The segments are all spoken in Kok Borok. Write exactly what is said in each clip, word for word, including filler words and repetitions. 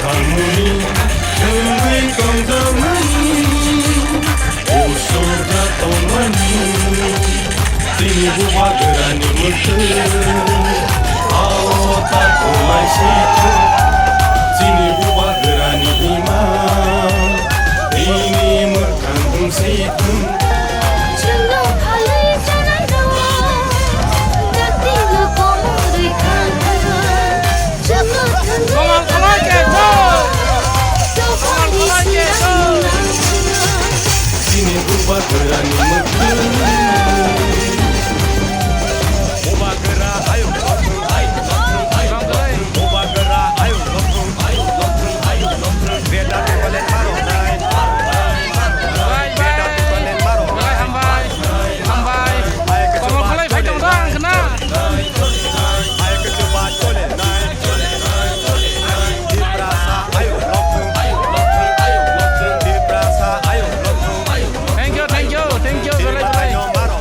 Tangmani, wngwi tongjakmani, usuk jak tongmani, chini bubagrani mwkhwtwi, ao ta kwlai si thung, chini bubagrani ima, bini mwkhang wngsi thung. Chwngno phalwi chanai rw, dakti no komorwi thang thang. Chwngno thangwi Komal Kolai ke thang thang. Komal Kolai ke thang. Chini bubagrani mwkhwtwi. Bubagra ayuk, ayuk, ayuk, ayuk. Bubagra ayuk, ayuk, ayuk, ayuk. Beda tepale parok nai. Bye, bye. Bye, hambai. Hambai. Komal Kolai phai tong dang kena. Thank you, thank you, thank you, belai belai.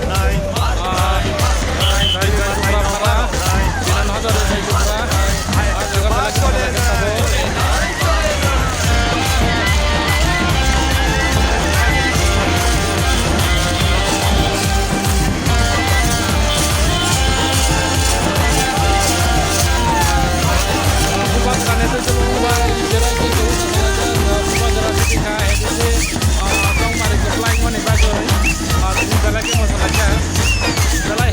Ah, Binan Hazar, belai belai.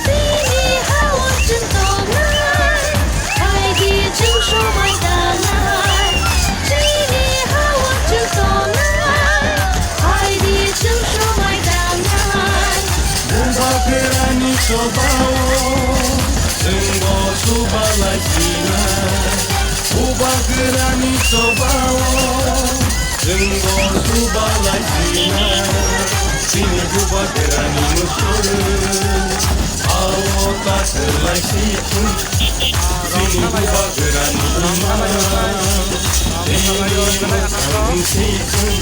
Chini ha-o chwng tongnai, hai di chwng somai tangnai. Chini ha-o chwng tongnai, hai di chwng somai tangnai. Bubagrani chobao chwngbo chubalai sinai. Bubagrani chobao chwngbo chubalai sinai. Chini bubagrani mwkhwtwi, ao ta kwlai si thung. Chini bubagrani wngma, chini mwkhwtwi si thung.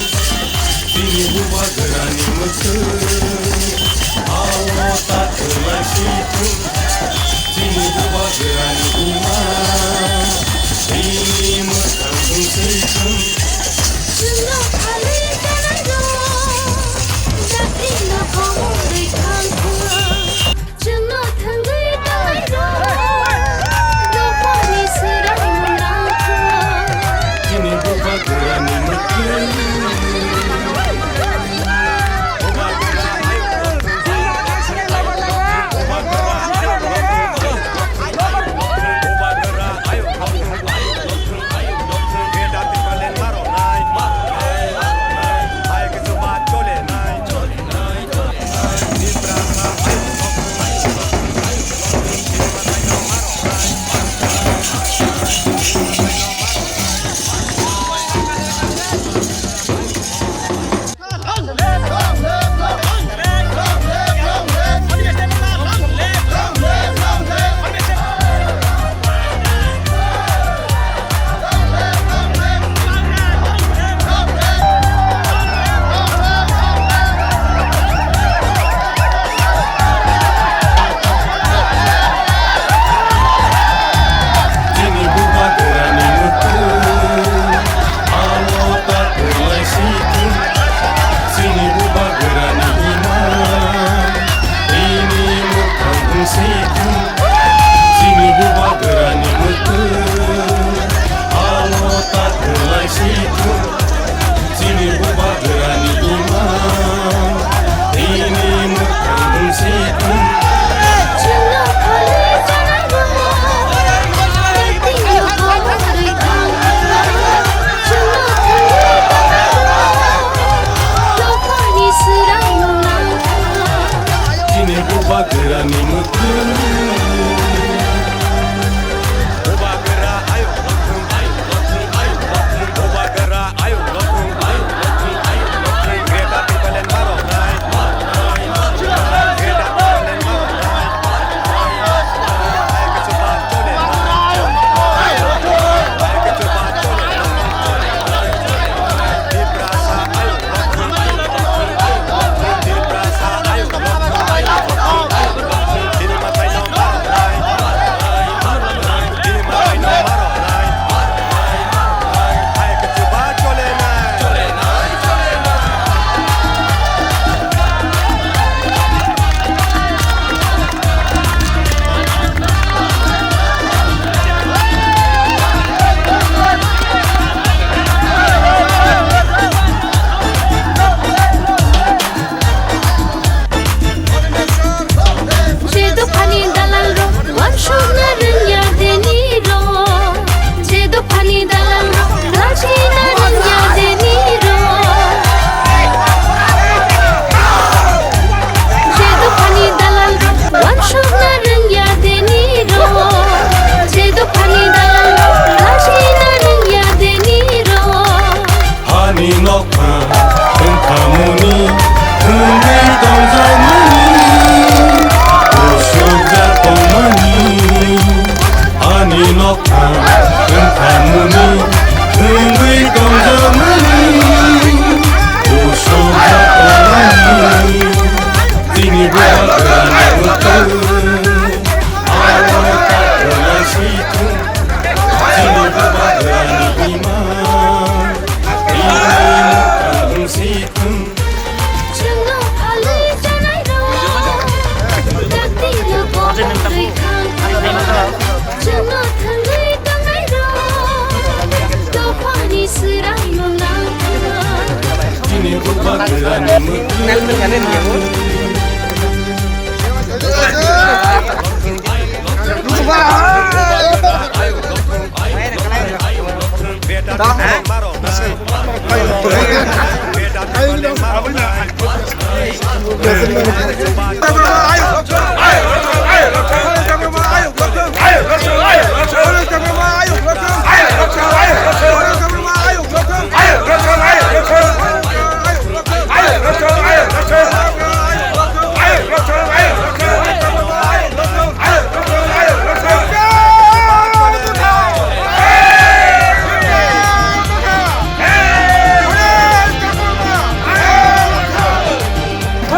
Chini bubagrani mwkhwtwi, ao ta kwlai si thung. Chini bubagrani wngma, chini mwkhwtwi si thung. Chwngno phalwi tanai rw, dakti no komorwi thang thang. Chwngno thangwi tongnairok dophani swrangno nangkha. Chini bubagrani mwkhwtwi.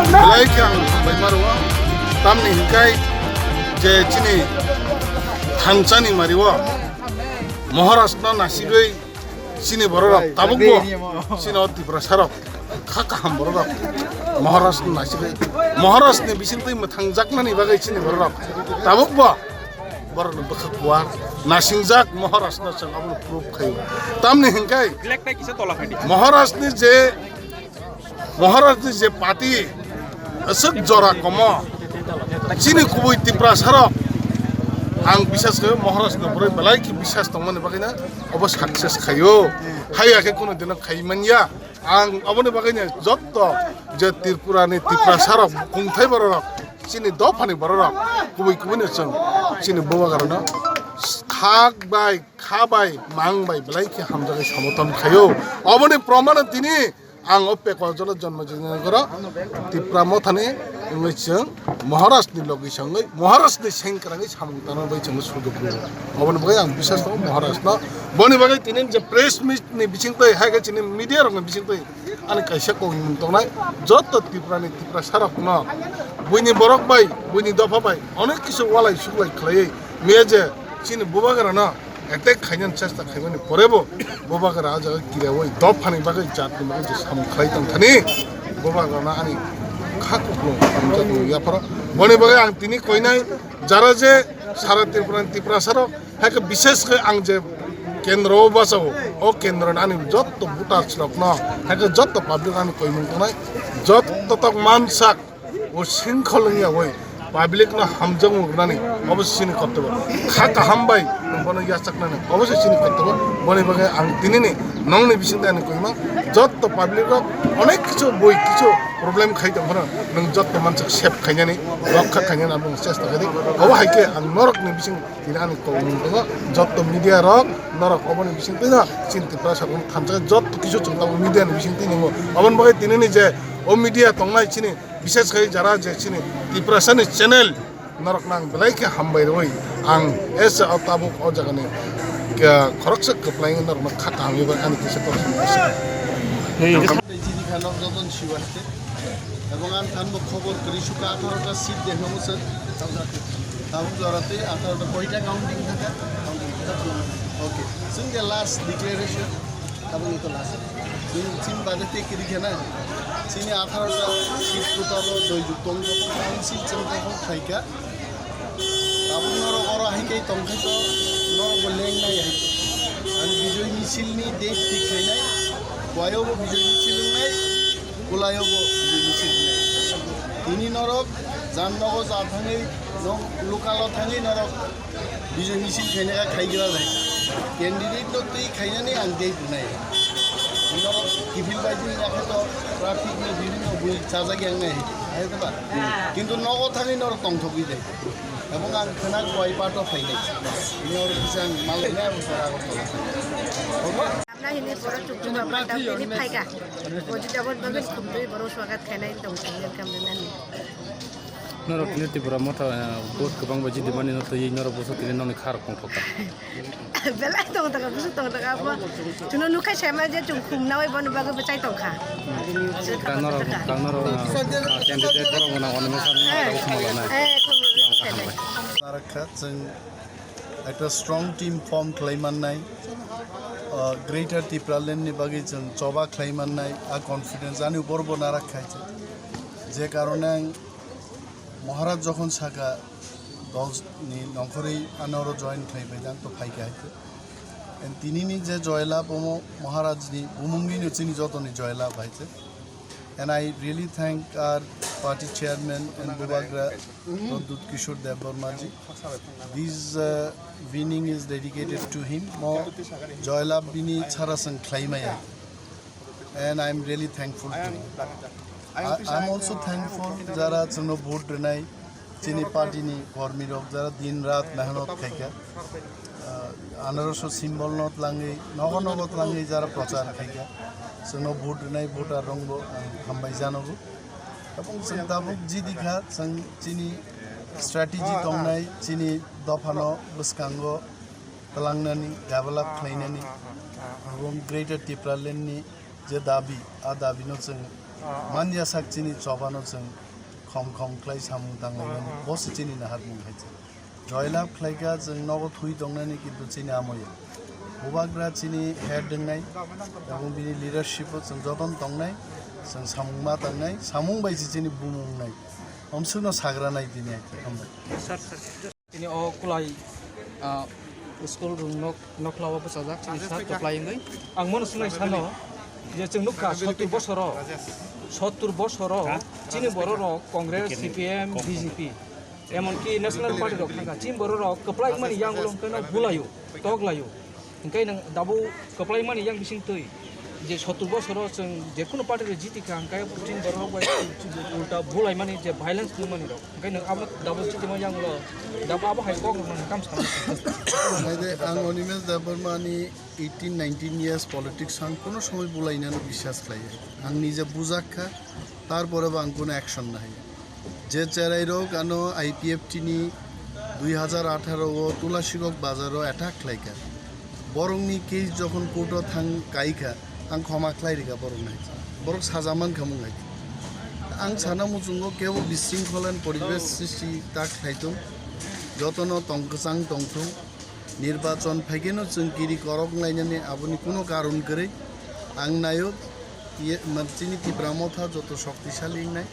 Belai khe ang hambai ma rwo. Tamni hwnkhe je chini thangsani mario Maharaj no nasigwi chini bororok tabukbo chini o Tiprasa rok kha kaham bororok Maharaj no nasigwi Maharaj ni bisingtwi mwthangjaknani bagwi chini bororok tabukbo borokni bwkha kuar nasingjak Maharaj no chwng abono proof khaio. Tamni hwnkhe Maharaj ni je Maharaj ni je party aswk jora komo chini kubui Tiprasa rok ang bisas khaio Maharaj no borok belai khe bisas tongmani bagwi no obo success khaio. Haiya khe kuno dino khai manya. Ang aboni bagwi no jotto je Tripura ni Tiprasa rok kungthai bororok chini dophani bororok kubui kubui no chwng chini bubagrano khak bai kha bai mang bai belai khe hamjagwi samothan khaio. Oboni proman tini ang o Pekwa jolo jonmo jigna goro Tipra mothani wngwi chwng Maharaj ni logi songwi Maharaj ni sengkrangwi samung tangna bai chwng sujok rwo. Oboni bagwi ang bisas tongo Maharaj no. Boni bagwi tini je press meet ni bisingtwi hai khe chini media rok ni bisingtwi ani kaisa kok wng tongnai jotto Tripura ni Tiprasa rok no buini borok bai buini dopha bai onek kisu walai suklai khlaiwi miya je chini bubagra no attack khainani chesta khaimani porebo bubagra ah jaga kiriyawi dophani bagwi jatni bagwi je samung khlai tong thani bubagrano ani kha kupulung hamjakmung yapharo. Boni bagwi ang tini koinai jara je sara Tripura ni Tiprasa rok hai khe bishesh khe ang je kendro o bachao o kendro ni ani jotto voters rokno hai khe jotto public ani koimung tongnai jotto tok mansak o singkhol wngya oi public no hamjakmung rwnani obo se chini kortobo. Kha kaham bai nwng bono yachaknani obo se chini kortobo. Boni bagwi ang tinini nongni bisingtwi ani koima jotto public rok onek kichu bui kichu problem khai tong phano nwng jotto mansak save khainani rokha khainani abo chesta khaidi. Obo hai khe ang norokni bising tini ani kokmung tongo jotto media rok norok oboni bisingtwi no chini Tiprasa rok thansa jotto kichu chwng tongo media ni bisingtwi nungo oboni bagwi tinini je o media tongnai chini Bishesh khai jara je chini Tiprasa ni channel norok nang belai khe hambai rwi ang ese o tabuk o jaga ni khoroksa kwplai norok no kha kaham ani kisa kok. Jini kha nok joton siwa hete. Ebong ang thanbo khobor kwrwi sukha atharota seat de hwnwi se. Tabuk jora tei atharota koita counting thaka? Okay. Chwng de last declaration. Tabuk ni to last. Chini, chini bade te kiri khena. Chini atharota seat kutaro doi juk tong tok. Ang seat chwng tok khaika. Tabuk norok oro hai khe tong khai to norok bo leng nai hai. Ang Bijoy Misil ni date thik khainai. Buayo bo Bijoy Misil wngnai. Kulai bo Bijoy Misil wngnai. Tini norok jan nogo ja thangwi nok local o thangwi norok Bijoy Misil khaina kha khaigra jai. Candidate no twi khainani ang date rwnai. Norok kiphil bai twi yakhe to traffic ni bibhinno bui chajak yang nai. Hai to ba? Kintu nogo thangwi norok tongthogwi jai. Ebong ang khwna koi pato phainai. Ini oro kisa ang malai nai abo sara Agartala. Obo? Amna hini borok chukchuk bai tang tini phaika. Ojita bot bagwi khumtwi borok swagat khainai tong tong welcome rinani. Norok tini Tripura motha, eh, vote kwbang bai jidi mani no twi norok boso tini nokni kha rok tongthok kha. Belai tong taka, busu tong taka, abo chwngno nukhai saima je chwng khum nawi bono bagwi bwchai tong kha. Tang norok, tang norok, ah, candidate borok gwnang animation Eh, khum rok eh, khum rok. Narakha chwng ekta strong team form khlai mannai, ah, Greater Tipraland ni bagwi chwng choba khlai mannai, a confidence ani borbo narakha chwng. Je karone ang Maharaj jokhon saka dol ni nongkhorwi ano oro join khlai bai jang to phaikha hai khe. And tinini je joylab omo Maharaj ni bumungni no chini jotoni joylab hai khe. And I really thank our party chairman and Bubagra, Pradyut Kishore Debbarma ji. This uh, winning is dedicated to him. Mo joylab bini chara chwng khlaimaya. And I'm really thankful to him. I, I'm also thankful jara chwngno vote rwnai, chini party ni kormi rok jara din rat mehnot khaikha. Uh, anarosho symbol no tlangwi, nogo nogo tlangwi jara prochar khaikha. Chwngno vote rwnai voter rokbo ang hambai janogo. Tabuk chwng tabuk jidi kha, chwng chini strategy tongnai, chini dophano bwskango twlangnani, develop khlainani, abo Greater Tipraland ni je dabi, a dabi no chwng manya sak chini choba no chwng khom khom khlai samung tanglainani, bo se chini naharmung hai se. Joylab khlaikha chwng nogo thui tongnani kintu chini amoya. Bubagra chini head wngnai, tabuk bini leadership o chwng joton tongnai, chwng samung ma tangnai, samung bai se chini bumung wngnai. Omswkno sagra nai tini hai khe, hambai. Tini o kulai, ah, school room nok, nokla o bwchajak chini sir kwplai wngwi. Ang mono swngwi sano je chwng nukha sottur bosoro, sottur bosoro chini bororok Congress, C P M, B J P, emonki National Party rok thangkha. Chini bororok kwplai mani yang ulo hwnkhe no bulaio, toklaio. Hwnkhe nwng dabo kwplai mani yang bising twi je sottur bosoro chwng jekunu party rok jiti kha, hwnkhe chini bororok bai ulta bulaimani je violence nungmani rok. Hwnkhe nwng abo dabo jiti ma yang ulo dabo abo hai kok rok nwng kam sana. Haide ang Animesh Debbarma ni eighteen nineteen years politics ang kuno somoi bulainani biswas khlaiya. Ang nije bujak kha, tarpore bo ang kuno action nahaiya. Je cherai rok ano I P F T ni dui hajar atharo o Tulasikok bazar o attack khlaikha. Borokni case jokhon court o thang kaikha, ang khoma khlai rikha borokno hai. Borok saja mankha mung hai. Ang sana muchungo kebo bisingkholan poribesh sristi ta khlai tong. Jotono tong kwchang tong thung. Nirbachon phaikeno chwng kiri korok wnglainani aboni kuno karon kwrwi. Ang naio, ye, ma, chini Tipra Motha joto shoktisali wngnai,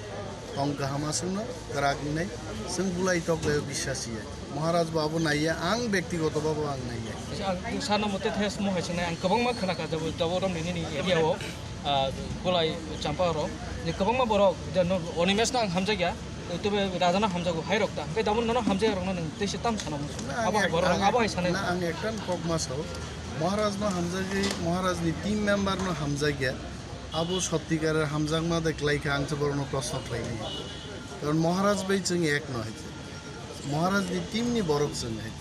tong kaham aswkno kwrak wngnai, chwng bulai tok laio biswas ya. Maharaj bo abo naiya, ang bektigoto babo ang naiya. Acha, ang sana mote thes mo hai sanai, ang kwbangma khna kha jabo, jabo romni nini area o, ah, bulai champa rok, je kwbangma borok, je no, Animesh no ang hamjakya, Tube rajano hamjago hai rok ta. Hwnkhe damo nono hamjaya rokno nwng teisa tam sana muchung. Na, ang Abo hai ek-, borok ang abo ek-, hai sanai. Na, ang ekta kok ma sao. Maharaj no hamjagwi, Maharaj ni team member no hamjagya. Abo sottikar hamjakma de khlai kha ang se borok no proshno khlai ni. Karon Maharaj bai chwng ek no hai. Maharaj ni team ni borok chwng hai.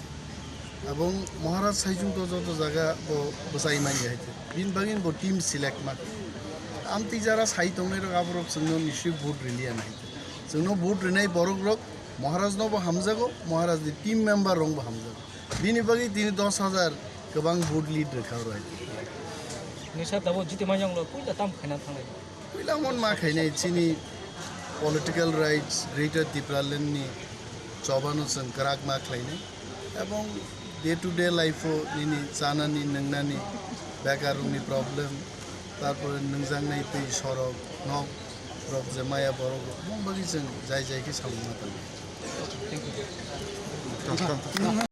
Abong Maharaj saichung to joto jaga bo bwchai manya hai. Bin bagin bo team select ma. Amtwi jara sai tongnai rok aborok chwngno nisi vote riliya nai. Chwngno vote rinai borok rok Maharaj no bo hamjago, Maharaj ni team member rok bo hamjago. Bini bagwi tini dos hajar kwbang vote lead rwkha oro hai. Nisa dabo jiti manya wnglo puila tam khaina thangnai. Puila mon ma khainai chini political rights Greater Tipraland ni chobano chwng kwrak ma khlainai. Ebong day to day life o nini chanani nwngnani bekar rokni problem, tarpore nwngjaknai twi sorok nok rok je maya borok rok, mung bagwi chwng jai jai khe samung ma tongo.